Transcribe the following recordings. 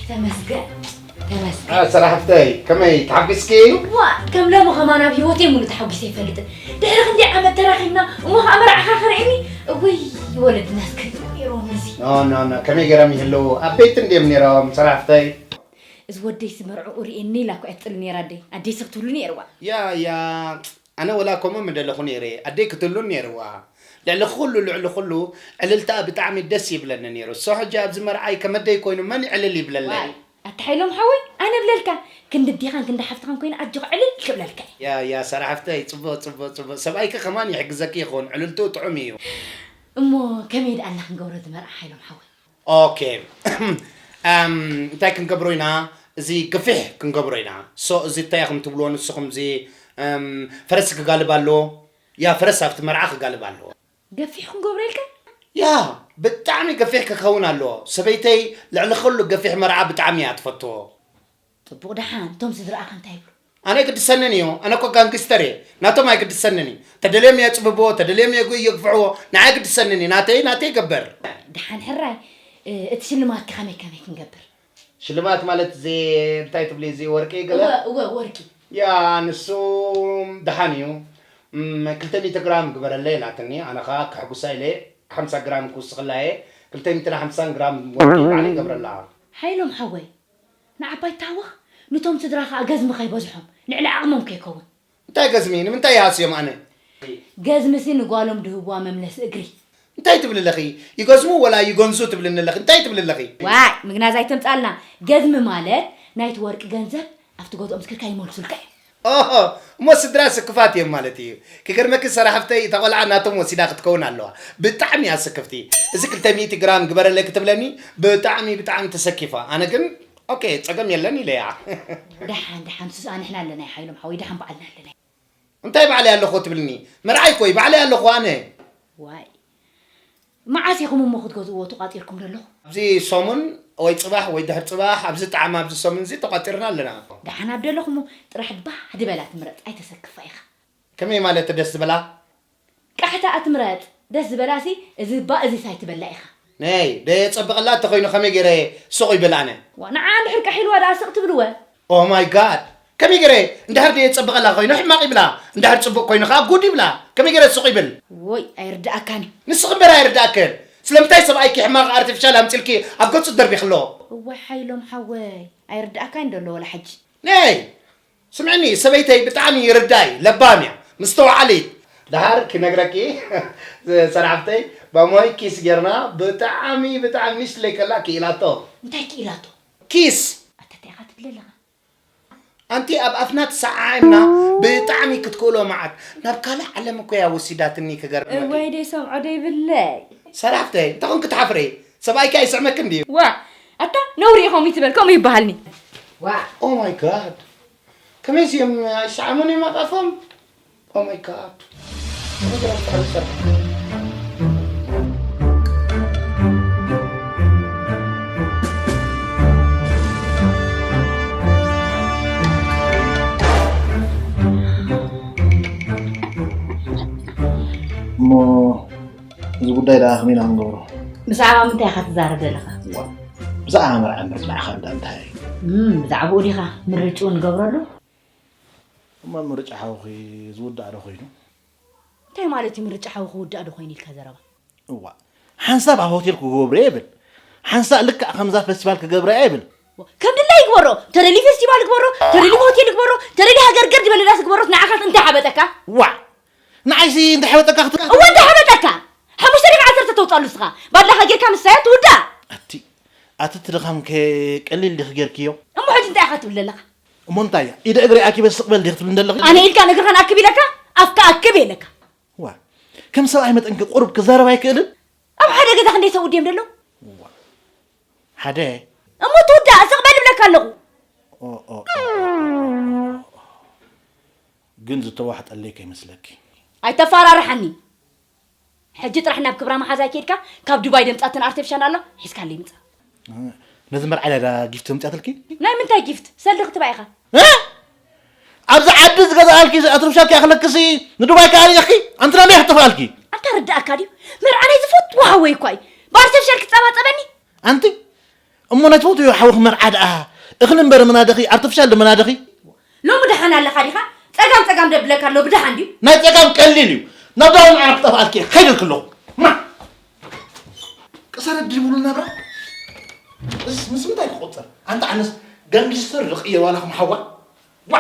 ተመስገን፣ ተመስገን። ሰራሕፍተይ፣ ከመይ ተሓጒስኪ? ዋ፣ ከም ሎሚ ከማን ኣብ ህይወተይ ሙሉ ተሓጒሰ ኣይፈልጥን። ድሕሪ ክንደይ ዓመት ተራኺብና፣ እሞ ኸዓ መርዓኻ ክርእየኒ? እውይ፣ ወለድና እስከ ነይሮም እዚ። ኖ፣ ኖ፣ ኖ፣ ከመይ ገይሮም ይህልዉ? ኣብ ቤት እንድዮም ነይሮም፣ ሰራሕፍተይ። እዚ ወደይሲ መርዕኡ ርእየኒ ኢላ እኮ እያ ትጽሊ ነይራ ኣደይ። ኣደይሲ ክትህሉ ነይርዋ። ያ፣ ያ፣ ኣነ ወላ ከምኡ ምደለኹ ነይረ፣ ኣደይ ክትህሉን ነይርዋ። ልዕሊ ኩሉ፣ ልዕሊ ኩሉ ዕልልታኣ ብጣዕሚ ደስ ይብለኒ ነይሩ። እሶ ሕጂ ኣብዚ መርዓይ ከመደይ ኮይኑ መን ዕልል ይብለለይ? ዋይ ኣታ ሓይሎም ሓወይ ኣነ እብለልካ ክንዲ ኣዴኻን ክንዲ ሓፍትኻን ኮይነ ኣጆኻ ዕልል ክብለልካ እየ። ያ ያ ሰራሕፍተይ ጽቡቕ ጽቡቕ ጽቡቕ ሰብኣይኪ ከማን ይሕግዘኪ ይኸውን ዕልልትኡ ጥዑም እዩ። እሞ ከመይ ደኣ እና ክንገብሮ እዚ መርዓ ሓይሎም ሓወይ? ኦኬ እም፣ እንታይ ክንገብሮ ኢና? እዚ ገፊሕ ክንገብሮ ኢና። ሶ እዚ እንታይ ኢኹም ትብልዎ ንስኹም እዚ እም፣ ፈረስ ክጋልብ ኣለዎ? ያ ፈረስ ኣብቲ መርዓ ክጋልብ ኣለዎ። ገፊሕ ክንገብሮ ኢልካ? ያ ብጣዕሚ ገፊሕ ክኸውን ኣለዎ። ሰበይተይ ልዕሊ ኩሉ ገፊሕ መርዓ ብጣዕሚ እያ ትፈትዎ። ጽቡቕ ደሓን እቶም ስድራኣኻ እንታይ ይብሉ? ኣነ ኣይግድሰንን እዩ። ኣነ እኮ ጋንግስተር እየ። ናቶም ኣይግድሰንን እዩ። ተደልዮም የጽብብዎ፣ ተደልዮም የግ- የግፍዕዎ። ንዓይ ኣይግድሰንን እዩ። ናተይ ናተይ ይገበር። ደሓን ሕራይ እ፣ እቲ ሽልማትከ ከመይ ከመይ ክንገብር? ሽልማት ማለት እዚ እንታይ ትብሊ እዚ ወርቂ ገለ እወ እወ ወርቂ ያ ንሱ ደሓን እዩ። እም፣ ክልተ ሚእቲ ግራም ግበረለይ ኢላትኒ። ኣነ ኸዓ ከሕጉሳ ኢለ ሓምሳ ግራም ክውስኽላ እየ። ክልተ ሚእትን ሓምሳን ግራም ወርቂ ባዕለይ ይገብረላ። ሓይሎም ሓወይ ንዓባይ ታወኽ ንቶም ስድራ ኸዓ ገዝሚ ከይበዝሖም ልዕሊ ዓቕሞም ከይከውን። እንታይ ገዝሚ? ንምንታይ ይሃስዮም ኣነ? ገዝምሲ ንጓሎም ድህብዋ መምለሲ እግሪ። እንታይ ትብሊ ኣለኺ? ይገዝሙ ወላ ይገንዙ ትብልኒ ኣለኺ? እንታይ ትብሊ ኣለኺ? ዋይ ምግናዝ ኣይተምጻልና። ገዝሚ ማለት ናይቲ ወርቂ ገንዘብ ኣብቲ ገዝኦም ዝከድካ ይመልሱልካ እዮም። ኦሆ እሞ ስድራ ስክፋት እዮም ማለት እዩ። ክገርመኪ ሰራሕፍተይ እታ ቆልዓ ናቶም ወሲዳ ክትከውን ኣለዋ። ብጣዕሚ እያ ስክፍቲ። እዚ ክልተ ሚእቲ ግራም ግበረለይ ክትብለኒ ብጣዕሚ ብጣዕሚ ተሰኪፋ። ኣነ ግን ኦኬ ጸገም የለን ኢለያ። ደሓን ደሓን ንሱስ ኣንሕና ኣለና ሓይሎም ሓወይ ደሓን በዓልና ኣለና። እንታይ ባዕለይ ኣለኹ ትብልኒ? መርዓይ እኮ እዩ ባዕለይ ኣለኹ ኣነ። ዋይ መዓስ ኢኹም እሞ ክትገዝእዎ ተቋጺርኩም ዘለኹ? ኣብዚ ሰሙን ወይ ጽባሕ ወይ ድሕሪ ጽባሕ ኣብዚ ጣዕሚ ኣብዚ ሰሙን እዚ ተቋጺርና ኣለና። ደሓን ኣብ ደለኹሞ ጥራሕ ባህ ድበላ ትምረጽ ኣይተሰክፋ ኢኻ። ከመይ ማለት ደስ ዝበላ? ቃሕታ ኣትምረጽ ደስ ዝበላሲ እዚ እባ እዚስ ኣይትበላ ኢኻ። ነይ ደየ ጸብቐላ እንተኾይኑ ከመይ ገይረ ሱቕ ይብል ኣነ? ዋ ንዓ እንድሕር ቀሒልዋ ደኣ ስቕ ትብልወ? Oh my God! ከመይ ገይረ እንድሕር ደየ ጸብቐላ ኮይኑ ሕማቕ ይብላ፣ እንድሕር ጽቡቕ ኮይኑ ከኣ ጉድ ይብላ። ከመይ ገይረ ሱቕ ይብል? ወይ ኣይርድኣካን እዩ። ንስኺ እምበር ኣይርድኣክን። ስለምንታይ ሰብኣይኪ ሕማቕ ኣርቲፊሻል ኣምጺልኪ ኣብ ገጹ ትደርቢኽሎ? እዋይ ሓይሎም ሓወይ ኣይርድኣካን እዩ ደሎ ወላ ሕጂ። ነይ ስምዕኒ ሰበይተይ ብጣዕሚ ርዳይ ለባም እያ ምስተውዓሊት ደሃር ክነግረኪ ሰራሕፍተይ ባሞይ ኪስ ጌርና ብጣዕሚ ብጣዕሚ ሚስ ለይከላ ክኢላቶ እንታይ ክኢላቶ ኪስ ኣተታ ኢኻ ትብል ኣለኻ ኣንቲ ኣብ ኣፍና ትሰዓዓምና ብጣዕሚ ክትክእሎ መዓት ናብ ካልእ ዓለም እኮ እያ ወሲዳትኒ ክገርመኪ እወይ ደይ ሰምዖ ደይብለይ ሰራሕፍተይ እንታይ ኮንኪ ትሓፍሪ ሰብኣይኪ ኣይስዕመክን ድዩ ዋእ ኣታ ነውሪ ኢኹም ይትበል ከምኡ ይበሃልኒ ዋእ Oh my God ከመይሲ እዮም ኣይሰዓሙን እዮም ኣፍ ኣፎም Oh my God ከመይ ገይሮም ክሕሉ ዝሰርሑ እሞ እዚ ጉዳይ ደኣ ከመይ ኢና ክንገብሮ? ብዛዕባ ምንታይ ኢኻ ትዛረብ ዘለኻ? ብዛዕባ መርዓ ምርጫ ኢኻ እንዳ እንታይ? እም፣ ብዛዕባኡ ዲኻ ምርጭኡ ንገብረሉ? እሞ ምርጫ ሓውኺ ዝውዳእ ዶ ኮይኑ? እንታይ ማለት እዩ ምርጫ ሓው ክውዳእ ዶ ኮይኑ ኢልካ ዘረባ? እዋ ሓንሳብ ኣብ ሆቴል ክገብሮ እየ ይብል ሓንሳእ ልክዕ ከምዛ ፈስቲቫል ክገብራ እየ ይብል ከም ድላይ ይግበሮ ተደሊ ፌስቲቫል ይግበሮ ተደሊ ሆቴል ይግበሮ ተደሊ ሃገር ገር ዝበለ ዳስ ይግበሮስ ንዓኻስ እንታይ ሓበጠካ ዋዕ ንዓይሲ እንታይ ሓበጠካ ክትብል እወ እንታይ ሓበጠካ ሓሙሽተ ደቂ ዓሰርተ ተውፅኣሉ ንስኻ ባድላኻ ጌርካ ምሳያ ትውዳእ ኣቲ ኣቲ እቲ ድኻምከ ቀሊል ዲኺ ጌርክዮ እሞ ሕጂ እንታይ ኢኻ ትብል ዘለኻ እሞ እንታይ እያ ኢደ እግረይ ኣኪበ ስቕ በል ዲኺ ትብል ዘለኺ ኣነ ኢልካ ንእግርኻን ኣክብ ኢለካ ኣፍካ ኣክብ ኢለካ ዋ ከም ሰብኣይ መጠንኪ ቁሩብ ክዛረብ ኣይክእልን? ኣብ ሓደ ገዛ ክንደይ ሰብኡት ድዮም ደለዉ? ዋ ሓደ እሞ ትውዳእ ስቕ በል እብለካ ኣለኹ። ኦ ኦ ኦ ግን ዝተዋሕጠለይ ከይመስለኪ። ኣይተፋራርሓኒ። ሕጂ ጥራሕ ናብ ክብራ መሓዛይ ከይድካ ካብ ዱባይ ደምጻትን ኣርቲፊሻል ኣሎ ሒዝካለይ ምጻእ። ነዚ መርዓይ ዳ ጊፍት ተምጽኣትልኪ? ናይ ምንታይ ጊፍት? ሰልዲ ክትባ ኢኻ። እ? ኣብዚ ዓዲ ዝገዝኣልኪ ኣርቲፊሻል ከይኣኽለክሲ ንዱባይ ከኣ ርኢኽኪ? ኣንቲ ናበይ ክጥፍኣልኪ? ኣንታ ርድኣካ ድዩ? መርዓ ናይ ዝፈትዎ ሃወይ እኳ እዩ። ብኣርቲፊሻል ክጸባጸበኒ? ኣንቲ እሞ ናይ ትፈትዮ ሓውኺ መርዓ ደኣ እኽሊ እምበር ምናደኺ ኣርቲፊሻል ዶ ምናደኺ? ሎሚ ደሓን ኣለኻ ዲኻ? ጸጋም ጸጋም ደብለካ ኣሎ ብደሓን ድዩ? ናይ ጸጋም ቀሊል እዩ። ናብ ዳውን ዓረብ ክጠፍኣልኪ እየ። ከይደልክ ኣለኹ። ማ? ቅሰረት ድቡሉ ናብራ? እስ ምስ ምንታይ ክቆጸር? ኣንታ ኣነስ ጋንግስተር ዝቕየር ዋላ ከም ሓዋ? ዋ!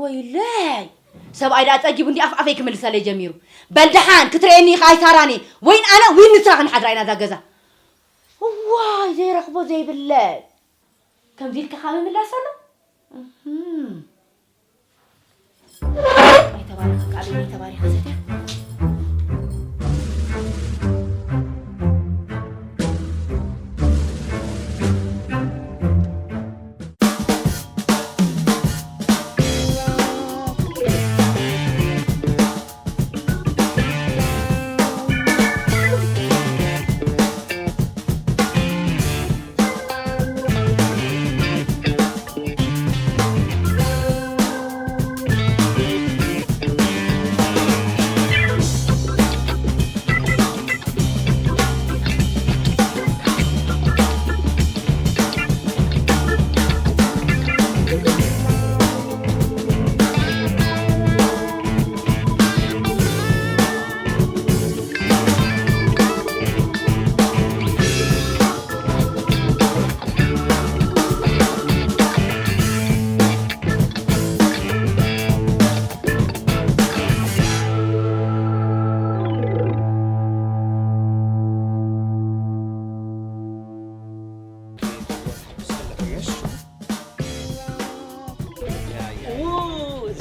ወይለይ! ሰብኣይ ደኣ ጸጊቡ እንዲ ኣፍ ኣፈይ ክምልሰለይ ጀሚሩ። በል ደሓን ክትርእየኒ ኢኻ ኣይሳራኒ። ወይን ኣነ ወይን ንስኻ ክንሓድራ ኢና እዛ ገዛ። እዋይ ዘይረኽቦ ዘይብለይ። ከምዚ ኢልካ ካብ ምምላስ ኣሎ? እህም። ኣይተባረኸ ቃል ኣይተባሪኸ ሰትያ።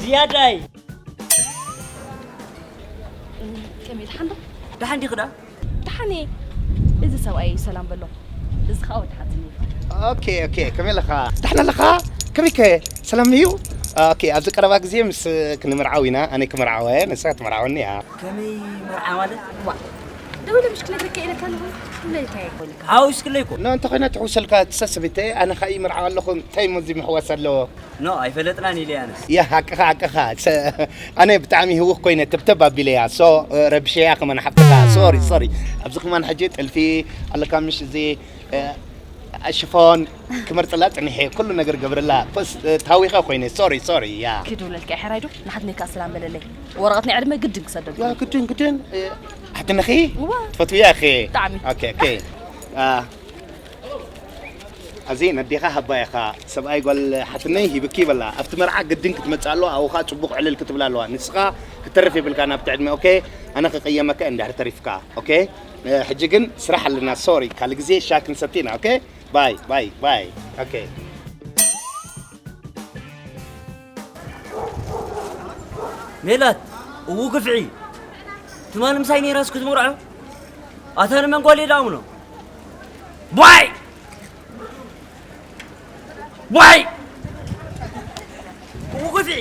ዝያዳይ ከመይ ደሓን ዶ? ደሓን ዲኺ ደኣ? ደሓን እየ። እዚ ሰብኣይ ሰላም በሎ። እዚ ኸኣ ወዲ ሓትኒ እዩ። ኦኬ፣ ኦኬ፣ ከመይ ኣለኻ? ደሓን ኣለኻ? ከመይ ከ? ሰላም እዩ? ኦኬ፣ ኣብዚ ቀረባ ግዜ ምስ ክንምርዓው ኢና። ኣነ ክምርዓወ፣ ንሳ ክትምርዓወኒ እያ። ከመይ መርዓ ማለት? ዋ፣ ደዊለ ምሽ ክነግረካ ኢለካ ኣለኹ። ትብለልካ እየ። ሓዊስክለይ እኮ። ኖ፣ እንተኾይና ትሕውሰልካ ትሰስቢተ፣ ኣነ ኸኣ ይምርዓው ኣለኹ። እንታይ እሞ እዚ ምሕዋስ ኣለዎ? ኖ፣ ኣይፈለጥናን ኢለ ኣነስ። ያ፣ ሓቅኻ፣ ሓቅኻ። ሰ-፣ ኣነ ብጣዕሚ ህውኽ ኮይነ ተብተብ ኣቢለያ። ሶ፣ ረብሸያ ከማን ሓፍትኻ። ሶሪ፣ ሶሪ። ኣብዚ ከማን ሕጂ ጥልፊ ኣለካ ምሽ እዚ፣ እ፣ ሽፎን ክመርጽላ ጽኒሐ። ኩሉ ነገር ገብረላ። ፖስ፣ እ፣ ታዊኸ ኮይነ። ሶሪ፣ ሶሪ። ያ። ክድውለልካ እየ፣ ሕራይ ዶ? ንሓትነይ ከኣ ሰላም በለለይ። ወረቐት ናይ ዕድመ ግድን ክሰደልኩ። ያ፣ ግድን፣ ግድን። እ፣ ሓትነኺ? እዋ። ትፈትውያ ኢኺ? ብጣዕሚ። ኦኬ፣ ኦኬ። አ፣ ኣዚ ነዴኻ ሃባ ኢኻ፣ ሰብኣይ ጓል ሓትነይ ሂብኪ በላ። ኣብቲ መርዓ ግድን ክትመጽእ ኣለዋ፣ ኣብኡ ኸኣ ጽቡቕ ዕልል ክትብል ኣለዋ። ንስኻ ክትተርፍ የብልካን ኣብቲ ዕድመ፣ ኦኬ? ኣነ ክቕየመካ እንድሕር ተሪፍካ፣ ኦኬ? እ፣ ሕጂ ግን ስራሕ ኣለና፣ ሶሪ። ካልእ ግዜ ሻሂ ክንሰቲ ኢና፣ ኦኬ? ባይ፣ ባይ፣ ባይ። ኦኬ። ሜላት፣ እዉ ግፍዒ። ትማሊ ምሳይ ነይራስ ክትምርዖ? ኣታ ንመን ጓል እየ ደኣ እምኖ? ዋይ! ዋይ! እዉ ግፍዒ።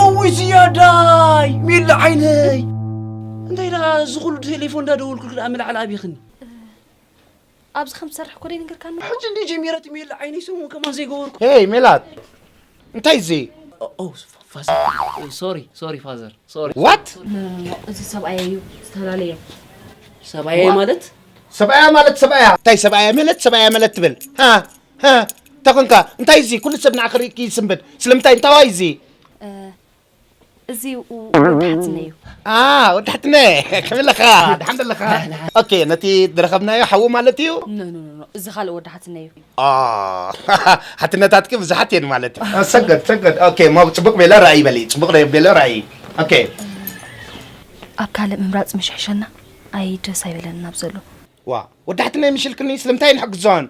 እውይ ዝያዳይ፣ ሜላ ዓይነይ። እንታይ ደኣ እዚ ኩሉ ቴሌፎን እንዳደወልኩልኪ ደኣ መላዕሊ ኣቢኽኒ? ኣብዚ ከም ትሰርሕ እኮ ደይነገርካኒ። ሕጂ እንደ ጀሚረት ሜላ ዓይነይ ሰሙን ከማን ዘይገበርኩ። ሄይ ሜላት፣ እንታይ እዚ? ኦ፣ ኦ፣ ፋዘር፣ ሶሪ፣ ሶሪ ፋዘር፣ ሶሪ። ዋት? ኖ፣ ኖ፣ ኖ፣ እዚ ሰብኣይ እዩ፣ ዝተፈላለየ። ሰብኣያ ማለት? ሰብኣያ ማለት ሰብኣያ። እንታይ ሰብኣያ ማለት ሰብኣያ ማለት ትብል? ሃ? ሃ? እንታይ ኮንካ? እንታይ እዚ? ኩሉ ሰብ ንዓኺ ርኢኪ ይስንብድ። ስለምንታይ? እንታዋይ እዚ? እ፣ እዚ ወዲ ሓትነ እዩ። ኣ፣ ወዲ ሓትነ፣ ከመይ ኣለኻ? ደሓን ደለኻ? ኦኬ፣ ነቲ ዝረኸብናዮ ሓዉ ማለት እዩ? ኖ፣ ኖ፣ ኖ፣ ኖ፣ እዚ ካልእ ወዲ ሓትነ እዩ። ኣ፣ ሓትነታትኪ ብዙሓት እየን ማለት እዩ። ኣ፣ ሰገድ፣ ሰገድ። ኦኬ፣ እሞ ጽቡቕ ቤለ ራእይ በሊ፣ ጽቡቕ ረ-፣ ቤለ ራእይ። ኦኬ። ኣብ ካልእ ምምራጽ ምሽ ሕሸና፣ ኣይ ደስ ኣይበለንን ኣብ ዘሎ። ዋ፣ ወዲ ሓትነ ምሽልክኒ፣ ስለምንታይ ንሕግዞን?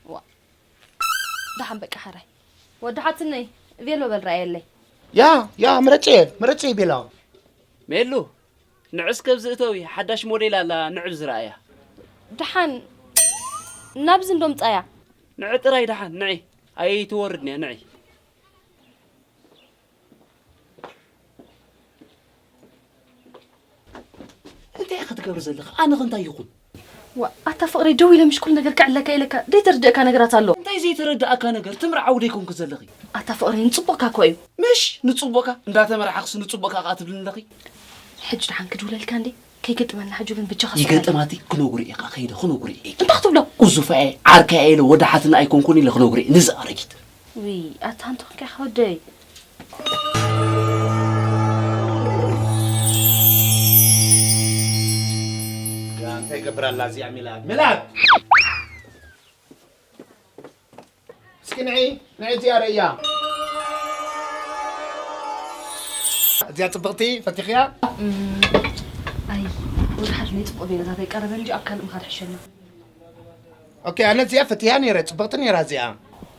ዋ፣ ደሓን በቃ ሓራይ። ወዲ ሓትነይ፣ ቬሎ በል ራእየለይ። ያ፣ ያ፣ ምረጽ እየ፣ ምረጽ እየ ቤላ። ሜሉ፣ ንዕስ ከብዚ እተዊ፣ ሓዳሽ ሞዴል ኣላ፣ ንዕብ ዝረኣያ። ደሓን፣ ናብዚ እንዶ ምጻያ። ንዒ ጥራይ ደሓን፣ ንዒ። ኣይትወርድንያ፣ ንዒ። እንታይ ኢኻ ትገብር ዘለኻ? ኣነ ኸ እንታይ ይኹን? ዋ፣ ኣታ ፍቕረይ፣ ደው ኢለ ምሽ ኩሉ ነገር ክዕለካ ኢለካ፣ ዘይተረድአካ ነገራት ኣሎ። እንታይ ዘይተረድኣካ ነገር? ትምርዓዊ ዶ ኣይኮንክ ዘለኺ? ኣታ ፍቕረይ፣ ንጽቡቕካ እኮ እዩ። ምሽ ንጽቡቕካ? እንዳተመርዓኽሲ ንጽቡቕካ ከኣ ትብልኒ ኣለኺ? ሕጂ ደሓን ክድውለልካ እንዴ? ከይገጥመና ሕጂ እውን ብጃኻ ሰላም። ይገጥማቲ ክነግሮ እየ፣ ከኣ ከይደ ክነግሮ እየ። እንታይ ክትብሎ? ቁዙፋ እየ፣ ዓርካ እየ ኢለ ወዲ ሓትና ኣይኮንኩን ኢለ ክነግሮ እየ፣ ንዛ ኣረጊት። ውይ፣ ኣታ ኣንተ ኾንካ ኢኻ ወደይ። ያ፣ እንታይ ገብር ኣላ እዚኣ ሚላድ? ሚላድ! እስኪ ንዒ፣ ንዒ እዚኣ ርእያ። እዚኣ ጽብቕቲ፣ ፈቲኽያ? እም፣ ኣይ፣ ወዲ ሓትነይ ጽቡቕ ሜላታት ኣይቀረበን እንጂ ኣብ ካልእ ምኻድ ሕሸኒ። ኦኬ፣ ኣነ እዚኣ ፈቲያ ነይረ፣ ጽብቕቲ ነይራ እዚኣ።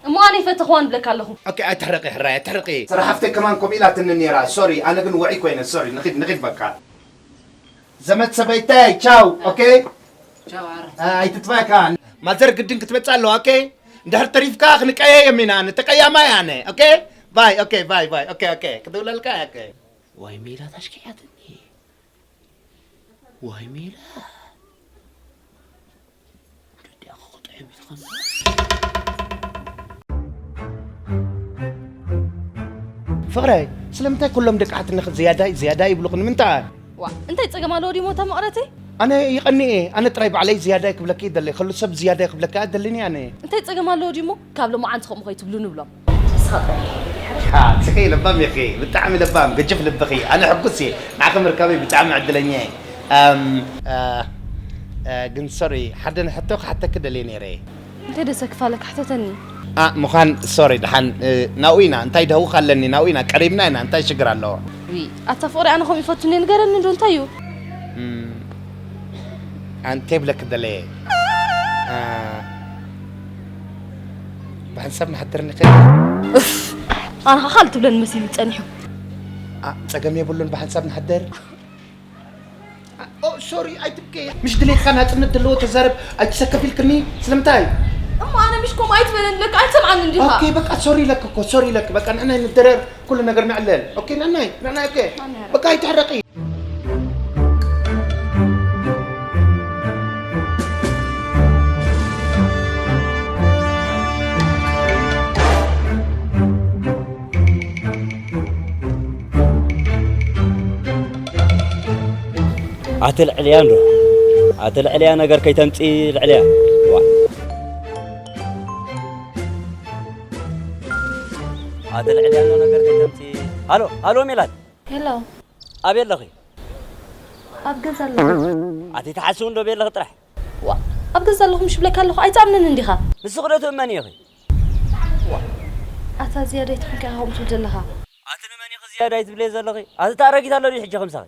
እሞ ኣነ ይፈተኽዋን እብለካ ኣለኹ። ኦኬ፣ ኣይትሕረቂ ሕራይ፣ ኣይትሕረቂ። ስራሕ ሃፍተይ ከማን ከምኡ ኢላትኒ ነይራ። ሶሪ፣ ኣነ ግን ውዑይ ኮይነ። ሶሪ፣ ንኺድ፣ ንኺድ በቃ። ዘመድ ሰበይተይ፣ ቻው። ኦኬ? ቻው፣ ዓረ። አ፣ ኣይትጥፋእካ። ማዘር ግድን ክትመጽእ ኣለዋ፣ ኦኬ? እንድሕር ተሪፍካ ክንቀያየም ኢና፣ ንተቀያማይ ኣነ፣ ኦኬ? ባይ፣ ኦኬ፣ ባይ፣ ባይ፣ ኦኬ፣ ኦኬ። ክድውለልካ፣ ኦኬ። ዋይ ሜላት ኣሽኪዕያትኒ። ዋይ ሜላት። ወለዲ ኣኹ ክጥዕም እዩ ዝኸውን። ፍቕረይ፣ ስለምንታይ ኩሎም ደቂ ሓትነኺ ዝያዳይ፣ ዝያዳይ ይብሉኺ? ንምንታይ? ዋ፣ እንታይ ጸገም ኣለዎ ድዩ ሞታ መቕረተይ? ኣነ ይቐንእ እየ። ኣነ ጥራይ ባዕለይ ዝያዳይ ክብለኪ ይደሊ። ኩሉ ሰብ ዝያዳይ ክብለኪ ኣይደልን እየ ኣነ። እንታይ ጸገም ኣለዎ ድዩ እሞ? ካብ ሎማዓንቲ ከምኡ ከይትብሉ ንብሎም። ንስኻ ጥራይ ኢኻ። ሓ፣ ስኺ ለባም ኢኺ፣ ብጣዕሚ ለባም፣ ገጅፍ ልብኺ። ኣነ ሕጉስ እየ፣ ንዓኺ ምርካበይ ብጣዕሚ ዕድለኛ እየ። ኣም፣ እ፣ እ፣ ግን ሶሪ፣ ሓደ ሕቶ ክሓተኪ ደልየ ነይረ። እንታይ ደሰ ክፋለካ ሕተተኒ? ኣ፣ ምዃን ሶሪ፣ ደሓን፣ እ፣ ናብኡ ኢና፣ እንታይ ደህውኽ ኣለኒ፣ ናብኡ ኢና፣ ቀሪብና ኢና፣ እንታይ ሽግር ኣለዎ? ዊ፣ ኣታ ፍቕሪ ኣነ ከምኡ ይፈቱኒ ንገረኒ እንዶ እንታይ እዩ? እም፣ ኣንተ ይብለክ ደለየ። ኣ፣ ብሓንሳብ ንሓድር ንኽእል። እፍ፣ ኣነ ኸዓ ካልእ ትብለኒ መሲሉ ጸኒሑ። ኣ፣ ጸገም የብሉን ብሓንሳብ ንሓድር። ኣ፣ ኦ፣ ሶሪ፣ ኣይትብከ። ምሽ ድሌትካ ናጽነት ዘለዎ ተዛረብ፣ ኣይትሰከፍ ኢልክኒ። ስለምንታይ? እሞ ኣነ ምሽ ከምኡ ኣይትበለኒ ኢለካ ኣይትሰምዓኒ እንዲኻ። ኦኬ፣ በቃ ሶሪ ኢለክ እኮ፣ ሶሪ ኢለክ። በቃ ንሕና ንደረር፣ ኩሉ ነገር ነዕለል። ኦኬ፣ ናናይ፣ ናናይ፣ ኦኬ። ናናይ፣ በቃ ኣይትሕረቂ። ኣቲ ልዕልያ እንዶ። ኣቲ ልዕልያ ነገር ከይተምጺ ልዕልያ። ዋ። ኣቲ ልዕልያ እንዶ ነገር ከይተምጺ። ሃሎ፣ ሃሎ ሜላት። ሄሎ። ኣበይ ኣለኺ? ኣብ ገዛ ኣለኹ። ኣቲ ትሓስቡ እንዶ ቤለኺ ጥራሕ። ዋ፣ ኣብ ገዛ ኣለኹ ምሽ ብለካ ኣለኹ፣ ኣይትኣምንን እንዲኻ? ንስኺ ዶ ትእመኒ ኢኺ? ዋ፣ ኣታ ዝያዳይ ትኾንካ ኢኻ ከምኡ ትብል ዘለኻ። ኣቲ ንመን ኢኺ ዝያዳይ ትብለይ ዘለኺ? ኣቲ እታ ኣረጊት ኣሎ ድዩ ሕጂ ከምሳኺ?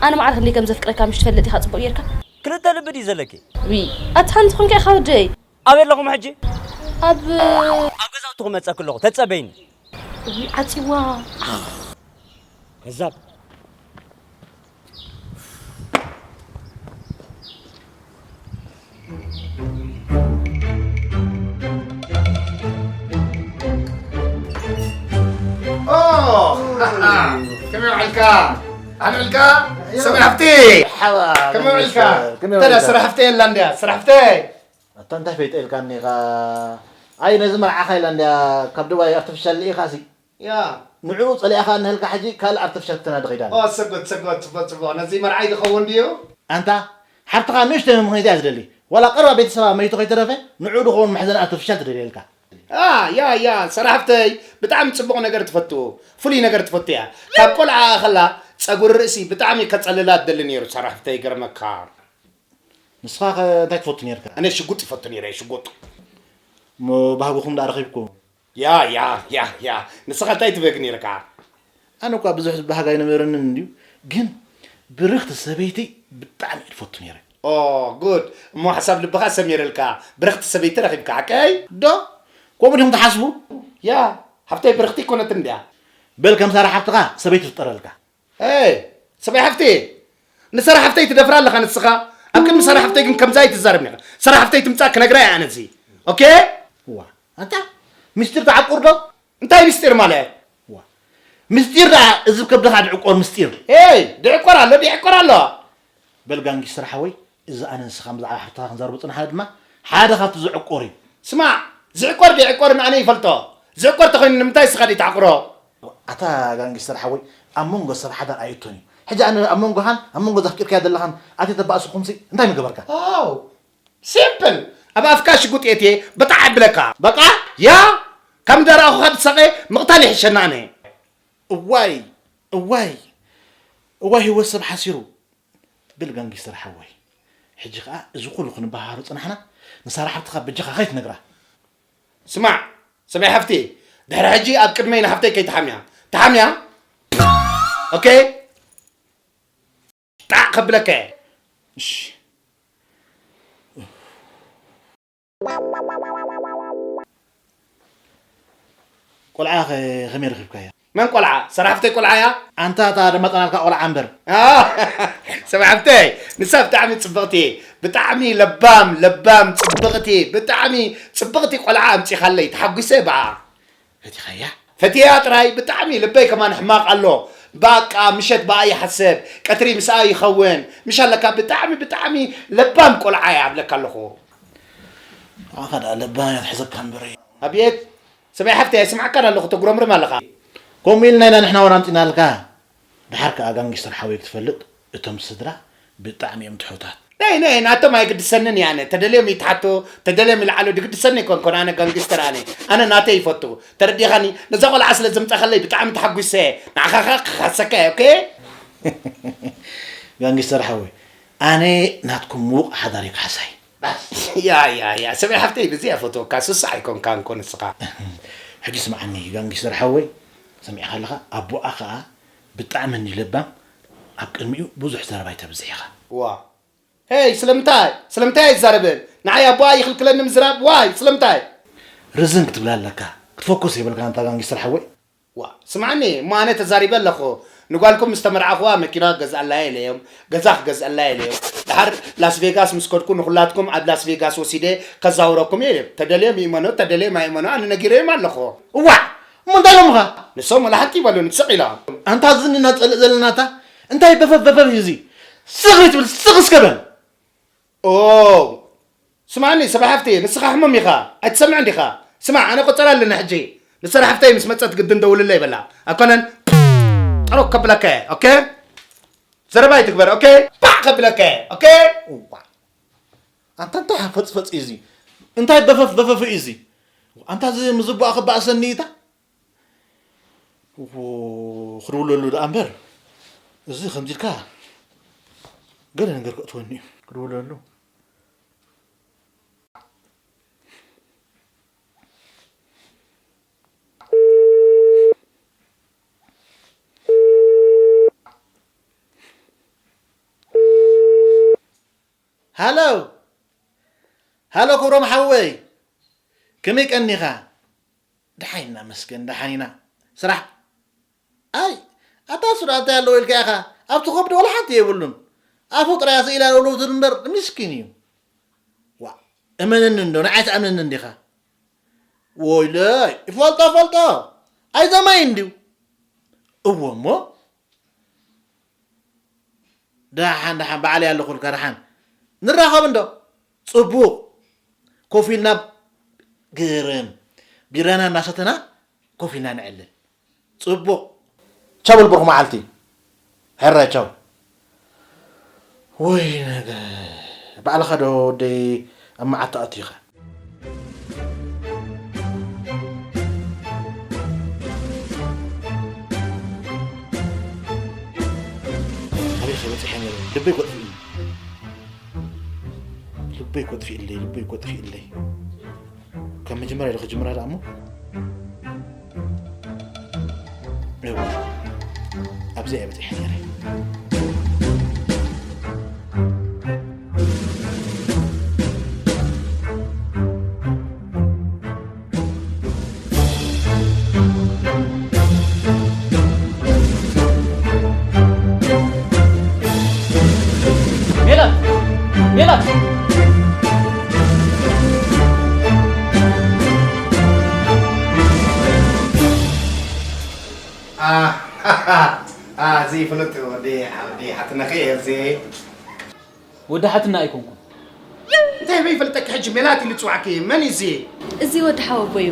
ኣነ ማዕረ ክንደይ ከም ዘፍቅረካ ምሽ ትፈልጥ ኢኻ ጽቡቕ ጌርካ። ክልተ ልቢ ድዩ ዘለኪ? ዊ፣ ኣቲ ሓንቲ ትኾንካ ኢኻ ወደይ። ኣበይ ኣለኹም ሕጂ? ኣብ ኣብ ገዛውትኹም መጸኪ ኣለኹ፣ ተጸበይኒ። ዊ፣ ዓጺዋ። ከዛብ። ኦ፣ ከመይ ውዕልካ? ኣልዕልካ? ሰብኣይ ሃፍቲ። ሓባ፣ ከመይ ውዕልካ? ከመይ ተዳ ውዕልካ? ስራሕ ሃፍቲ የላ እንድያ፣ ስራሕ ሃፍቲ። እንታይ ፈይጠ ኢልካኒ ኢኻ? ኣይ ነዚ መርዓኻ ኢላ እንድያ ካብ ዱባይ ኣርቲፊሻል ልኢኻሲ። ያ። ንዕኡ ጸሊኣኻ እንሀልካ ሕጂ ካልእ ኣርቲፊሻል ክተናዲ ኸይዳ ኣላ። ኦ፣ ሰጎት፣ ሰጎት፣ ጽቡቕ፣ ጽቡቕ። ነዚ መርዓይ ዝኸውን ድዩ? ኣንታ ሓፍትኻ ንእሽተይ መምኽኒት እያ ዝደሊ። ዋላ ቀረባ ቤተሰባ መይቱ ከይተረፈ ንዕኡ ዝኸውን መሕዘኒ ኣርቲፊሻል ትደልየልካ። ያ፣ ያ፣ ያ፣ ሰራሕፍተይ ብጣዕሚ ጽቡቕ ነገር ትፈቱ፣ ፍሉይ ነገር ትፈቱ እያ። ካብ ቆልዓ ከላ ጸጉሪ ርእሲ ብጣዕሚ ከጸልላ ትደሊ ነይሩ ሰራሕፍተይ፣ ይገርመካ። ንስኻ ኸ እንታይ ትፈቱ ነርካ? ኣነ ሽጉጥ ይፈቱ ነይረ፣ ሽጉጥ። እሞ ባህግኹም ደኣ ረኺብኩም? ያ፣ ያ፣ ያ፣ ያ። ንስኻ እንታይ ትበግ ነርካ? ኣነ እኳ ብዙሕ ዝበሃግ ኣይነበረንን እንድዩ፣ ግን ብርኽቲ ሰበይቲ ብጣዕሚ እየ ዝፈቱ ነይረ። ኦ፣ ጉድ። እሞ ሓሳብ ልብኻ ሰሚረልካ፣ ብርኽቲ ሰበይቲ ረኺብካ፣ ሓቀይ? ዶ? ከምኡ ዲኹም ትሓስቡ? ያ፣ ሃፍተይ ብርኽቲ ኣይኮነትን ድያ? በል ከም ሳራ ሓፍትኻ ሰበይቲ ፍጠረልካ። ሄይ፣ ሰበይ ሓፍቲ፣ ንሳራ ሓፍተይ ትደፍራ ኣለኻ ንስኻ። ኣብ ቅድሚ ሳራ ሓፍተይ ግን ከምዛ ኣይትዛረብን ኢኻ። ሳራ ሓፍተይ ትምጻእ ክነግራ እየ ኣነ እዚ። ኦኬ? ዋ፣ ኣንታ ምስጢር ትዓቁር ዶ? እንታይ ምስጢር ማለት? ዋ፣ ምስጢር ደኣ እዚ ከብድኻ ድዕቆር ምስጢር። ሄይ፣ ድዕቆር ኣሎ፣ ድዕቆር ኣሎ። በል ጋንጊስተር ሓወይ፣ እዚ ኣነ ንስኻን ብዛዕባ ሓፍትኻ ክንዛረቦ ጽናሕና ድማ ሓደ ካብቲ ዝዕቆር እዩ። ስማዕ፣ ዝዕቆር ደይዕቆርን ኣነ ይፈልጦ። ዝዕቆር ተኾይኑ ንምንታይ ንስኻ ደይትዓቁሮ? ኣታ ጋንጊስተር ሓወይ፣ ኣብ መንጎ ሰብ ሓዳር ኣይእቶን እዩ። ሕጂ ኣነ ኣብ መንጎኻን ኣብ መንጎ እዛ ኣፍቂርካያ ዘለኻን ኣትየ ተባእስኹምሲ እንታይ ምገበርካ? ኣው፣ ሲምፕል። ኣብ ኣፍካ ሽጉጥ የትየ በጣዕ ኣብለካ። በቃ? ያ፣ ካብ እንዳረኣኹኻ ድሳቐ ምቕታል ይሕሸና ኣነ። እዋይ፣ እዋይ፣ እዋይ ህይወት ሰብ ሓሲሩ። በል ጋንጊስተር ሓወይ፣ ሕጂ ኸኣ እዚ ኩሉ ክንበሃሃሮ ጽናሕና፣ ንሳራ ሓፍትኻ በጃኻ ከይትነግራ። ስማዕ፣ ሰበይ ሓፍቲ፣ ድሕሪ ሕጂ ኣብ ቅድመይ ንሓፍተይ ከይትሓምያ። ትሓምያ? ኦኬ? ጣዕ ከብለካ እየ። እሺ። ቆልዓ ኸ ከመይ ረኺብካያ? መን ቆልዓ? ሰራሕፍተይ ቆልዓ እያ? ኣንታ እታ ደማጸናልካ ቆልዓ እምበር። ኣ፣ ሰራሕፍተይ፣ ንሳ ብጣዕሚ ጽብቕቲ፣ ብጣዕሚ ለባም፣ ለባም፣ ጽብቕቲ፣ ብጣዕሚ ጽብቕቲ ቆልዓ ኣምጺኻለይ፣ ተሓጒሰ ብኣ። ፈቲኻያ? ፈትያ ጥራይ፣ ብጣዕሚ ልበይ ከማን ሕማቕ ኣሎ። ባቃ ምሸት ብኣ ይሓስብ፣ ቀትሪ ምስኣ ይኸውን። ምሽ ኣለካ ብጣዕሚ፣ ብጣዕሚ ለባም ቆልዓ እያ ኣብለካ ኣለኹ። ንዓኻ ደኣ ለባም እያ ትሕዘካ እምበር። ኣብየት፣ ሰበይ ሓፍተይ፣ ኣይስምዓካን ኣለኹ፣ ተጉረምርም ኣለኻ። ከምኡ ኢልና ኢና ንሕና እውን ኣምጺእናልካ። ደሓር ከኣ ጋንጊስተር ሓወይ ክትፈልጥ፣ እቶም ስድራ ብጣዕሚ እዮም ትሑታት። ነይ፣ ነይ፣ ናቶም ኣይግድሰንን እየ ኣነ። ተደልዮም ይትሓቶ፣ ተደልዮም ይልዓሉ፣ ድግድሰኒ ኣይኮንኩን ኣነ ጋንጊስተር ኣነ። ኣነ ናተይ ይፈቱ። ተረዲኻኒ? ነዛ ቆልዓ ስለ ዘምጻኻለይ ብጣዕሚ ተሓጒሰ። ንዓኻ ኸኣ ክኻሰካ እየ፣ ኦኬ? ጋንጊስተር ሓወይ፣ ኣነ ናትኩም ምዉቕ ሓዳር እዩ ካሕሳይ። ባስ። ያ፣ ያ፣ ያ፣ ሰበይ ሓፍተይ፣ ብዚ እያ ፈትወካ፣ ስስዕ ኣይኮንካን እኮ ንስኻ። ሕጂ ስምዓኒ፣ ጋንጊስተር ሓወይ፣ ሰሚዕኻ ኣለኻ? ኣቦኣ ኸኣ ብጣዕሚ እንዲ ለባም፣ ኣብ ቅድሚኡ ብዙሕ ዘረባ ኣይተብዝሕ ኢኻ። ዋ። ሄይ፣ ስለምንታይ? ስለምንታይ ኣይዛረብን? ንዓይ ኣቦኣ ይኽልክለኒ ምዝራብ? ዋይ፣ ስለምንታይ? ርዝን ክትብል ኣለካ። ክትፈኩስ የብልካ፣ ኣንታ ጋንጊስተር ሓወይ። ዋ፣ ስምዓኒ፣ እሞ ኣነ ተዛሪበ ኣለኹ። ንጓልኩም ምስ ተመርዓኹዋ መኪና ክገዝኣላያ ኢለዮም፣ ገዛ ክገዝኣላያ ኢለዮም። ደሓር ላስ ቬጋስ ምስ ከድኩ ንኹላትኩም ኣብ ላስ ቬጋስ ወሲደ ከዛውረኩም እየ ኢለዮም። ተደልዮም ይእመኑ፣ ተደልዮም ኣይእመኑ፣ ኣነ ነጊረዮም ኣለኹ። እዋዕ! እሞ እንታይ ኢሎምኻ? ንሶም ወላ ሓንቲ ይበሉን፣ ስቕ ኢሎም። ኣንታ እዚ ንናጸልእ ዘለናታ እንታይ በፈፍ በፈፍ እዩ እዚ? ስቕ ትብል፣ ስቕ እስከ በል። ኦ፣ ስማዕኒ፣ ሰብኣይ ሓፍተይ፣ ንስኻ ሕሙም ኢኻ፣ ኣይትሰምዕን ዲኻ? ስማዕ፣ ኣነ ቆጸራ ኣለኒ ሕጂ። ንሰራ ሓፍተይ ምስ መጸት ግድን ደውልለይ በላ። ኣይኮነን፣ ጠሮቅ ከብለካ እየ፣ ኦኬ? ዘረባ ኣይትግበር፣ ኦኬ? ፓዕ ከብለካ እየ፣ ኦኬ? እዋ። ኣንታ እንታይ ፈጽፈጽ እዩ እዚ? እንታይ በፈፍ በፈፍ እዩ እዚ? ኣንታ እዚ ምዝባኣ ከባእሰኒ እታ? ዎ፣ ክድውለሉ ደኣ እምበር፣ እዚ ከምዚ ኢልካ ገለ ነገር ከእትወኒ እዩ። ክድውለሉ። ሃሎ፣ ሃሎ ክብሮም ሓወይ፣ ከመይ ቀኒኻ? ደሓን ኢና መስገን፣ ደሓን ኢና። ስራሕ? ኣይ፣ ኣታ እሱ ደኣ እንታይ ኣለዎ ኢልካ ኢኻ? ኣብቲ ከብዱ ወላ ሓንቲ የብሉን። ኣፉ ጥራይ ስኢላ ለውለውትን እምበር ምስኪን እዩ። ዋ፣ እመነኒ እንዶ፣ ንዓይ ትኣምነኒ እንዲኻ? ወይለይ፣ ይፈልጦ ፈልጦ። ኣይዘማይ እንድዩ። እዎ እሞ፣ ደሓን፣ ደሓን፣ ባዕለይ ኣለኹልካ፣ ደሓን። ንራኸብ እንዶ። ጽቡቕ። ኮፍ ኢልና ግርም ቢራና እናሰተና ኮፍ ኢልና ንዕልል። ጽቡቕ። ቻው በል ብሩኽ መዓልቲ። ሕራይ ቻው። ወይ ነገ ባዕልኻ ዶ ወደይ ኣብ መዓት ተኣትዩኻ? ኣበይ ከ በጺሐ ነይረ? ልበይ ኮጥፊእኒ። ልበይ ኮጥፊእለይ፣ ልበይ ኮጥፊእለይ። ካብ መጀመርያ ኢሉ ክጅምራ ደኣ እሞ። እወ፣ ኣብዚ እየ በጺሐ ነይረ። ሜላት! ሜላት! ኣ፣ ኣ፣ እዚ ፍሉጥ ወዲ፣ ወዲ ሓትነኺ እዚ። ወዲ ሓትና ኣይኮንኩን። እንታይ በይ ፈልጠኪ ሕጂ ሜላት ኢሉ ዝጽዋዕኪ? መን እዩ እዚ? እዚ ወዲ ሓወቦ እዩ።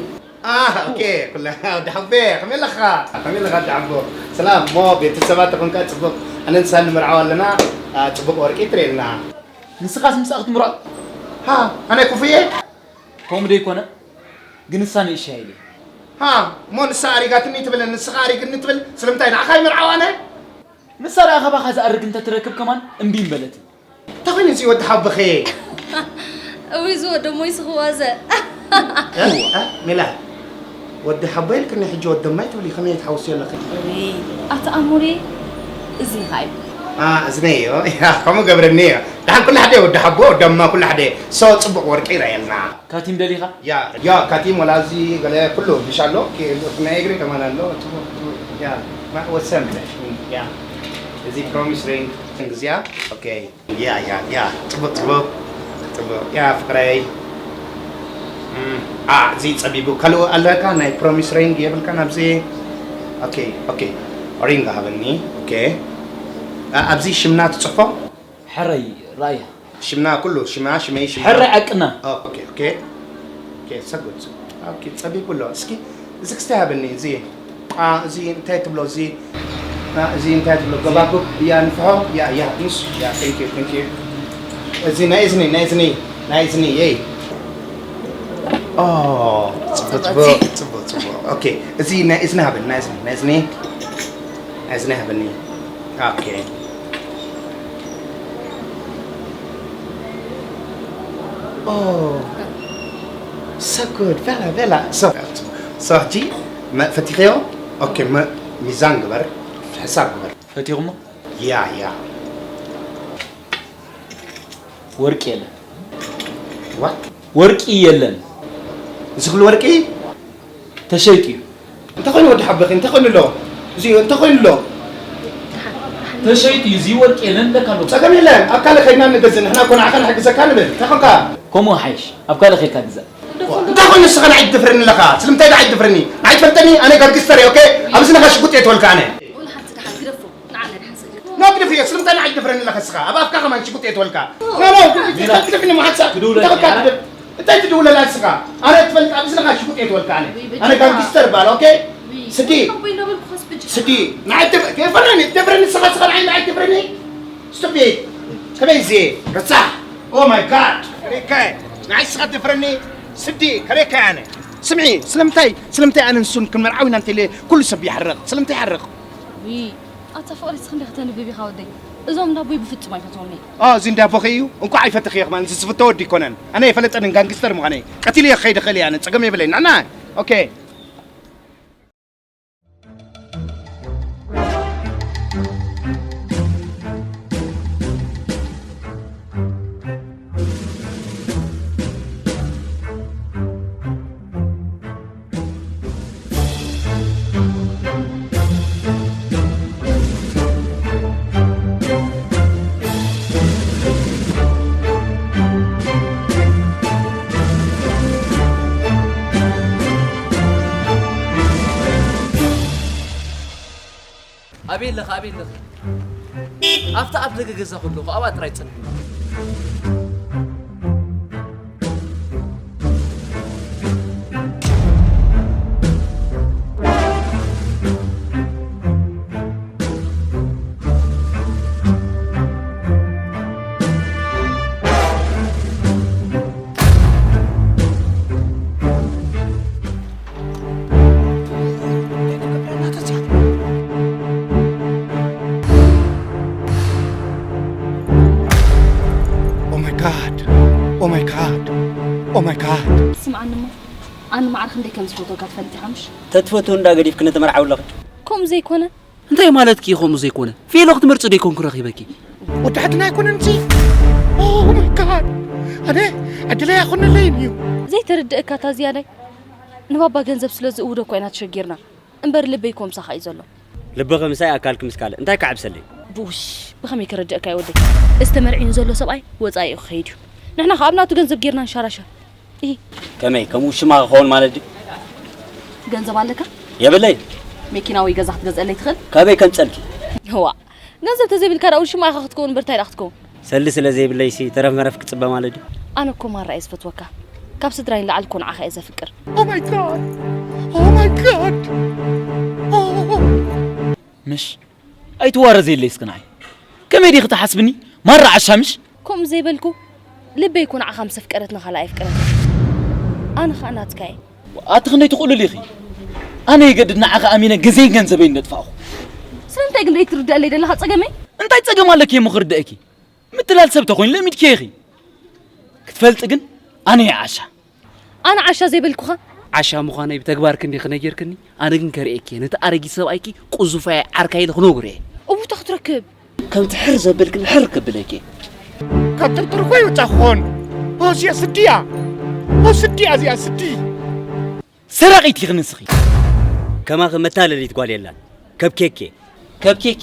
ኣህ፣ ኦኬ፣ ኩላ ወዲ ሓወቦ፣ ከመይ ኣለኻ? ከመይ ኣለኻ ወዲ ሓወቦ? ሰላም፣ እሞ ቤተሰባት ተኾንካ ጽቡቕ። ኣነ ንሳ ንምርዓው ኣለና፣ ኣ፣ ጽቡቕ ወርቂ ትርእየልና። ንስኻስ ምሳኣ ክትምርዖ? ሃ፣ ኣነ ክፉ እየ? ከምኡ ደይኮነ፣ ግን ንሳ ንእሻ ኢለ። ሃ፣ እሞ ንሳ ኣሪጋትኒ ትብል፣ ንስኻ ኣሪግኒ ትብል፣ ስለምንታይ ንዓኻ ይምርዓው ኣነ? ንሳ ደኣ ካባኻ ዝኣርግ እንተትረክብ ከማን እምቢ ምበለትን። እንታይ ኮይኑ እዚ ወዲ ሓቦኺ? እውይ፣ እዚ ወዲ እሞ ይስኽዋ ዘ። እ? እ? ሜላ፣ ወዲ ሓቦ ኢልክኒ ሕጂ ወዲ እማይ ትብሊ፣ ከመይ ትሓውስዮ ኣለኺ? እውይ፣ ኣቲ ኣሞሌ፣ እዚ ኢኻ እዩ። ኣ፣ እዝነዮ፣ ያ፣ ከምኡ ገብረኒ እዮ። ደሓን ኩሉ ሓደ ወዲ ሓቦ፣ ወዲ እማ ኩሉ ሓደ። ሶ፣ ጽቡቕ ወርቂ ይረኣየልና። ካቲም ደሊኻ? ያ፣ ያ፣ ካቲም ወላ እዚ ገለ ኩሉ ምሽ ኣሎ። ኦኬ፣ ናይ እግሪ ከማን ኣሎ። ጽቡቕ፣ ጽቡቕ። ያ፣ ማ-፣ ወሰን ብለሽ። ያ። እዚ ፕሮሚስ ሪንግ እንግዝያ። ኦኬ። ያ፣ ያ፣ ያ። ጽቡቕ፣ ጽቡቕ። ጽቡቕ። ያ፣ ፍቕረይ። እም፣ ኣ፣ እዚ ጸቢቡ። ካልኡ ኣለካ? ናይ ፕሮሚስ ሪንግ የብልካን ኣብዚ? ኦኬ፣ ኦኬ። ሪንግ ሃበኒ። ኦኬ። ኣ፣ ኣብዚ ሽምና ትጽሕፎ? ሕረይ ራእያ። ሽምና ኩሉ፣ ሽማ፣ ሽመይ፣ ሽማ። ሕረ ዓቅና። ኦ፣ ኦኬ፣ ኦኬ። ኦኬ፣ ሰጉድ። ኦኬ፣ ጸቢብ ኣሎ። እስኪ፣ እዚ ክስታይ ሃበኒ፣ እዚ። ኣ፣ እዚ እንታይ ትብሎ፣ እዚ? ኣ፣ እዚ እንታይ ትብሎ? ገባጉብ፣ ያ፣ ንፍሖ፣ ያ፣ ያ፣ ንስ፣ ያ፣ thank you, thank you። እዚ ናይ እዝኒ፣ ናይ እዝኒ፣ ናይ እዝኒ፣ የይ። ኦ፣ ጽቡቅ፣ ጽቡቅ፣ ጽቡቅ፣ ጽቡቅ። ኦኬ፣ እዚ ናይ እዝኒ ሃበኒ፣ ናይ እዝኒ፣ ናይ እዝኒ፣ ናይ እዝኒ ሃበኒ። ኦኬ። ኦ፣ so good። ቬላ፣ ቬላ። So፣ so፣ ሕጂ መ-፣ ፈቲኸዮ? ኦኬ፣ መ-፣ ሚዛን ግበር፣ ሕሳብ ግበር። ፈቲኹሞ? ያ፣ ያ። ወርቂ የለን። What? ወርቂ የለን። እዚ ኩሉ ወርቂ? ተሸይጡ እዩ። እንታይ ኮይኑ ወዲ ሓበኺ? እንታይ ኮይኑ ኣሎ? እዚ እንታይ ኮይኑ ኣሎ? ተሸይጡ እዩ። እዚ ወርቂ የለን፣ ለካ ኣሎ። ጸገም የለን። ኣብ ካልእ ከይድና ንገዝእ። ንሕና እኮ ንዓኻ ንሕግዘካ ንብል። እንታይ ኮንካ? ከምኡ ሓይሽ። ኣብ ካልእ ከይድካ ግዛእ። እንታይ ኮይኑ ንስኻ ንዓይ ትደፍረኒ ኣለኻ? ስለምንታይ ንዓይ ትደፍረኒ? ንዓይ ትፈልጠኒ? ኣነ ጋንግስተር እየ፣ ኦኬ? ኣብዚ ነኻ ሽጉጥ እየ ትበልካ ኣነ። ወላ ሓንቲ ደሓን ግደፎ። ንዓና ደሓን ስእሊ። ኖ ግደፍ እየ። ስለምንታይ ንዓይ ትደፍረኒ ኣለኻ ንስኻ? ኣብ ኣፍካ ከማን ሽጉጥ እየ ትበልካ። ኖ፣ ኖ፣ ግደፍ፣ ግደፍ፣ ግደፍኒ መሓሳ። ክድውለኒ እንታይ በቃ ኣረ? ትብል? እንታይ ትድውለላ ንስኻ? ኣነ ትፈልጥ ኣብዚ ነኻ ሽጉጥ እየ ትበልካ ኣነ። ወይ በጃኻ። ኣነ ጋንግስተር በሃል፣ ኦኬ? ወይ ስዲ። ኣቦይ እንዳበልኩ ኸስ በጃኻ። ስዲ። ንዓይ ትደፍ-፣ ትደፍረኒ፣ ትደፍረኒ ንስኻ፣ ንስኻ ንዓይ፣ ንዓይ ትደፍረኒ? ስቱፒድ። ከመይ እዚ? ረሳሕ። Oh my God። ከመይ ከ? ንዓይ ንስኻ ትደፍረኒ? ስዲ። ከመይ ከ ኣነ? ስምዒ፣ ስለምንታይ፣ ስለምንታይ ኣነ ንሱን ክንመርዓው ኢና እንተኢለ ኩሉ ሰብ ይሓርቕ? ስለምንታይ ይሓርቕ? ውይ፣ ኣታ ፍቕሪ እስኺ እንዲኺ ተንብብ ኢኻ ወደይ። እዞም እንዳቦይ ብፍጹም ኣይፈትዎምን እየ። ኦ፣ እዚ እንዳቦኺ እዩ? እንቋዕ ኣይፈተኽዮ ከማን፣ እዚ ዝፍቶ ወዲ ኣይኮነን። ኣነ ኣይፈለጠንን ጋንግስተር ምዃነይ። ቀቲለዮ ክኸይድ እኽእል እየ ኣነ፣ ጸገም የብለይን። ንዕና፣ ኦኬ። ኣበይ ኣለኻ? ኣበይ ኣለኻ? ኣብታ ኣብ ደገ ገዛ ከለኹ ኣብኣ ጥራይ ጸንሕ። ዓርኪ እንዴ ከም ዝፈትወካ ትፈልጥ ኢኻ ምሽ? ተትፈትው እንዳ ገዲፍክኒ ትመርዓው ኣለኺ። ከምኡ ዘይኮነ እንታይ ማለትኪ እዩ ከምኡ ዘይኮነ? ፌሎ ክትመርጺ ዶ ኣይኮንኩ ረኺበኪ? ወዲ ዓድና ኣይኮነን እዚ። Oh my God! ኣነ ዕድለይ ኣይኮነለይን እዩ። ዘይተረድእካ እታ ዝያዳይ ንባባ ገንዘብ ስለ ዝእውዶ እኳ ኢና ተሸጊርና እምበር ልበይ ኮምሳኻ እዩ ዘሎ። ልብኺ ምሳይ ኣካልኪ ምስ ካልእ እንታይ ክዓብሰለይ? ቡሽ ብኸመይ ከረድእካ እዩ ወደይ? እዚ ተመርዒኑ ዘሎ ሰብኣይ ወፃኢ እዩ ክኸይድ እዩ። ንሕና ከዓ ብናቱ ገንዘብ ጌርና ንሻራሸር። ኢሂ። ከመይ ከምኡ ሽማ ክኸውን ማለት ድዩ? ገንዘብ ኣለካ? የብለይ። መኪና ወይ ገዛ ክትገዝአለይ ትኽእል? ካበይ ከምፀልኪ? ዋ ገንዘብ ተዘይብልካ ዳኡ ሽማ ኢኻ ክትከውን እምበር እንታይ ዳኣ ክትከውን? ሰሊ ስለ ዘይብለይሲ ተረፍ መረፍ ክፅበ ማለት ድዩ? ኣነ እኮ ማራ እየ ዝፈትወካ። ካብ ስድራይ ንላዕሊ እኮ ንዓኻ እየ ዘፍቅር። Oh my God! Oh my God! Oh! ምሽ ኣይትዋረዘለይ እስኪ ንዓይ። ከመይ ዲኺ ትሓስብኒ? ማራ ዓሻ ምሽ? ከምኡ ዘይበልኩ ልበይ እኮ ንዓኻ ምስ ኣፍቀረት ንኻልእ ኣየፍቅረትን። ኣነ ኸኣ ናትካ እየ። ኣቲ ክንደይ ትኽእሉሊ ኢኺ? ኣነ የገድድ ንዓኺ ኣሚነ ግዜን ገንዘበይን ነጥፋእኹ። ስለምንታይ ግን ዘይትርድኣለይ ዘለኻ ጸገመይ? እንታይ ጸገም ኣለኪ እሞ ክርድኣኪ? ምትላል ሰብ ተኾይኑ ለሚድኪ ኢኺ። ክትፈልጢ ግን ኣነ እየ ዓሻ። ኣነ ዓሻ ዘይበልኩኻ? ዓሻ ምዃነይ ብተግባር ክንዲ ክነጊርክኒ፣ ኣነ ግን ከርእየኪ እየ። ነቲ ኣረጊት ሰብኣይኪ ቁዙፋይ ዓርካይ ኢለ ክነግሮ እየ። እውታ ክትረክብ። ከምቲ ሕር ዘበልክኒ ሕር ከብለኪ እየ። ካብ ጥርጥር እኮ ይወጻ ክኾን። ኦ እዚኣ ስዲ እያ። ኦ ስዲ እያ እዚኣ ስዲ። ሰራቒት ኢኺ ንስኺ። ከማኺ መታለሊት ጓል የላን። ከብኬኬ። ከብኬኬ።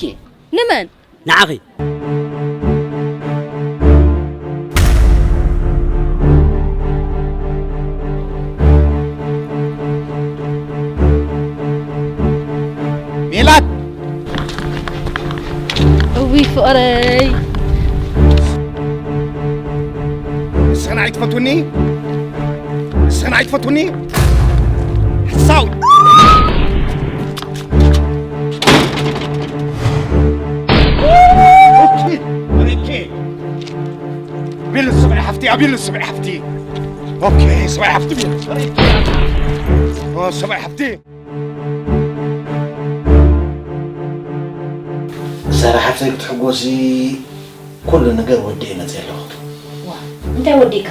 ንመን? ንዓኺ። ሜላት! እውይ ፍቕረይ። ንስኺ ንዓይ ትፈትውኒ? ንስኺ ንዓይ ትፈትውኒ? ሓሳዊ! ኦኬ፣ ኦኬ። ቢል ስብዒ ሓፍቲ፣ ኣቢል ስብዒ ሓፍቲ። ኦኬ፣ ስብዒ ሓፍቲ ቢል። ኦ፣ ስብዒ ሓፍቲ። ሳራ ሓፍተይ ክትሕጎሲ ኩሉ ነገር ወዲኤ መፅእ ኣለኹ። እንታይ ወዲእካ?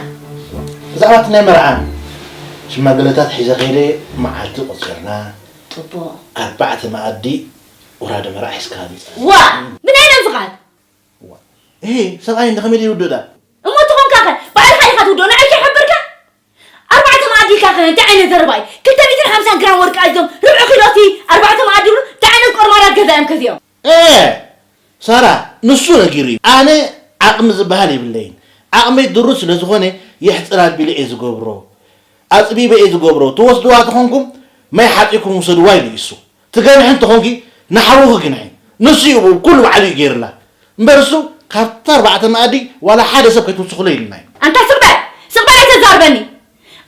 ብዛዕባ እቲ ናይ መርዓ ሽማግለታት ሒዘ ከይደ መዓልቲ ቆፂርና ጥቡቕ። ኣርባዕተ መኣዲ ወራዲ መርዓ ሒዝካ ምፃ። ዋ! ብናይ መን ፍቓድ? እሄ ሰብኣይ እንደ ከመይ ይውደዳ? እሞ ተኾንካ ኸ ባዕልኻ ኢኻ ትውድኦ ንዓይ ከይሓበርካ? ኣርባዕተ መኣዲ ኢልካ ኸ እንታይ ዓይነት ዘረባ እዩ? ክልተ ሚእትን ሓምሳን ግራም ወርቂ ኣዚዞም ርብዒ ኪሎ እቲ ኣርባዕተ መኣዲ ይብሉ እንታይ ዓይነት ቆርማራት ገዛ እዮም ከዚኦም? እ ሳራ ንሱ ነጊሩ እዩ ኣነ ዓቕሚ ዝበሃል የብለይን ዓቕመይ ድሩት ስለ ዝኾነ የሕፅር ኣቢለ እየ ዝገብሮ ኣፅቢበ እየ ዝገብሮ ትወስድዋ ተኾንኩም ማይ ሓፂኩም ውሰድዋ ኢሉ እዩ እሱ ትገንሒ እንተኾንኪ ንሓውኺ ግንሒ ንሱ እዩ ኩሉ ባዕሉ እዩ ገይርላ እምበር እሱ ካብታ ኣርባዕተ መኣዲ ዋላ ሓደ ሰብ ከይትውስኽሉ ኢልና እዩ ኣንታ ስቕ በል ስቕ በል ኣይተዛርበኒ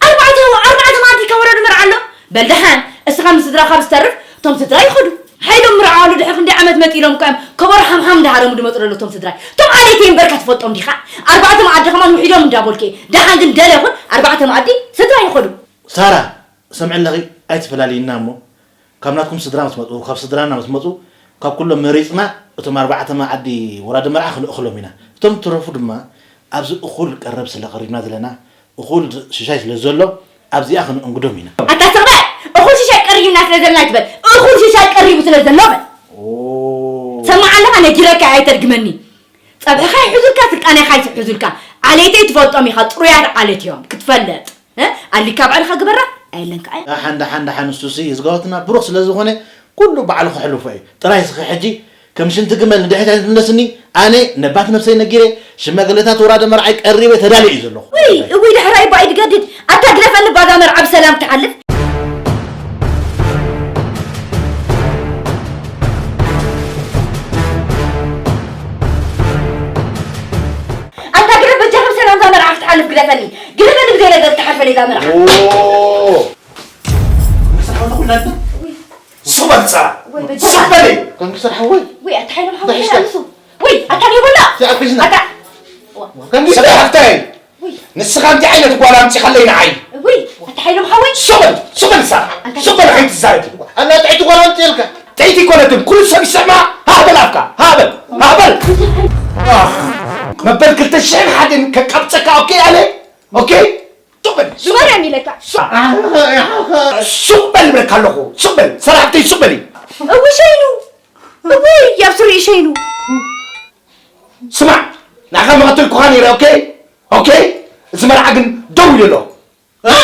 ኣርባዕተ ኣርባዕተ መኣዲ ካብ ወረዱ መርዓ ኣሎ በል ደሓን እስኻ ምስ ስድራኻ ብዝተርፍ እቶም ስድራ ይኸዱ ሓይሎም ምርዓዋሉ ድሕሪ ክንደይ ዓመት መፂሎም እኮ እዮም ከበሮ ሓምሓም እንዳሃረሙ ድመፁ ደሎ እቶም ስድራይ እቶም ዓሌተይ እምበርካ ትፈልጦም ዲኻ ኣርባዕተ መኣዲ ከማን ውሒዶም እንዳበልኩ እየ ደሓን ግን ደለ ይኹን ኣርባዕተ መኣዲ ስድራ ይኸዱ ሳራ ሰምዒ ኣለኺ ኣይትፈላልይና እሞ ካብ ናትኩም ስድራ ምስ መፁ ካብ ስድራና ምስ መፁ ካብ ኩሎም መሪፅና እቶም ኣርባዕተ መኣዲ ወራዲ መርዓ ክንእኽሎም ኢና እቶም ትረፉ ድማ ኣብዚ እኹል ቀረብ ስለ ቀሪብና ዘለና እኹል ሽሻይ ስለ ዘሎ ኣብዚኣ ክንእንግዶም ኢና ኣታ ስቕ በል እኹል ሽሻይ ቀሪብና ስለ ዘለና ኣይትበል እኹል ሽሻይ ቀሪቡ ስለ ዘሎ በል ሰማዕ ኣለኻ ነጊረካ ኣይተድግመኒ ፀብሕኻ ይሕዙልካ ስልጣንኻ ይሕዙልካ ዓሌተይ ትፈልጦም ኢኻ ጥሩያት ዓሌት እዮም ክትፈልጥ ኣሊካ ባዕልኻ ግበራ ኣየለን ከዓ ደሓን ደሓን ደሓን ንሱሲ ህዝጋወትና ብሩኽ ስለ ዝኾነ ኩሉ ባዕሉ ክሕልፎ እዩ ጥራይ እስኺ ሕጂ ከም ሽንቲ ግመል ንድሕሪት ኣይትምለስኒ ኣነ ነባት ነብሰይ ነጊረ ሽማግለታት ወራደ መርዓይ ቀሪበ ተዳልየ እዩ ዘለኹ ውይ እውይ ድሕራይ ባይ ትገድድ ኣታ ግደፈኒ ባዛ መርዓ ብሰላም ትሓልፍ ኣታ ግደፍ በጃኻ ብሰላም እዛ መርዓ ክትሓልፍ ግደፈኒ ግደፈኒ ብዘይ ነገር ትሓልፈለይ እዛ መርዓ ስቕ በል ፃ ስቕ በል ከምክሰር ሓወይ ወይ ኣታ ሓይሎም ሓወይ ኣምሱ ወይ ኣታ ኔቦላ ኣታ ስለ ሓፍታይ ንስኻ እንታይ ዓይነት ጓል ኣምፂኻለይ ንዓይ ወይ ኣታ ሓይሎም ሓወይ ስቕ በል ስቕ በል ሳ ስቕ በል ከይትዛረቢ ኣላ ጥዕቲ ጓል ኣምፅኤልካ ጥዕቲ ይኮነትን ኩሉ ሰብ ይስዕማ ሃበል ኣፍካ ሃበል ሃበል መበል ክልተ ሽሕን ሓደን ከቃብፀካ ኦኬ ኣለ ኦኬ ሱቕ በል። ብማርያም ኢለካ። ሱቕ በል ብለካ ኣለኹ። ሱቕ በል ሰራሕተይ፣ ሱቕ በሊ። እው ሸይኑ፣ እውይ ኣብ ስሪኡ ሸይኑ። ስማዕ፣ ንዓኻ መቐተልኩኻ ነይረ። ኦኬ፣ ኦኬ። እዚ መርዓ ግን ደው ኢሉ ኣሎ። እ?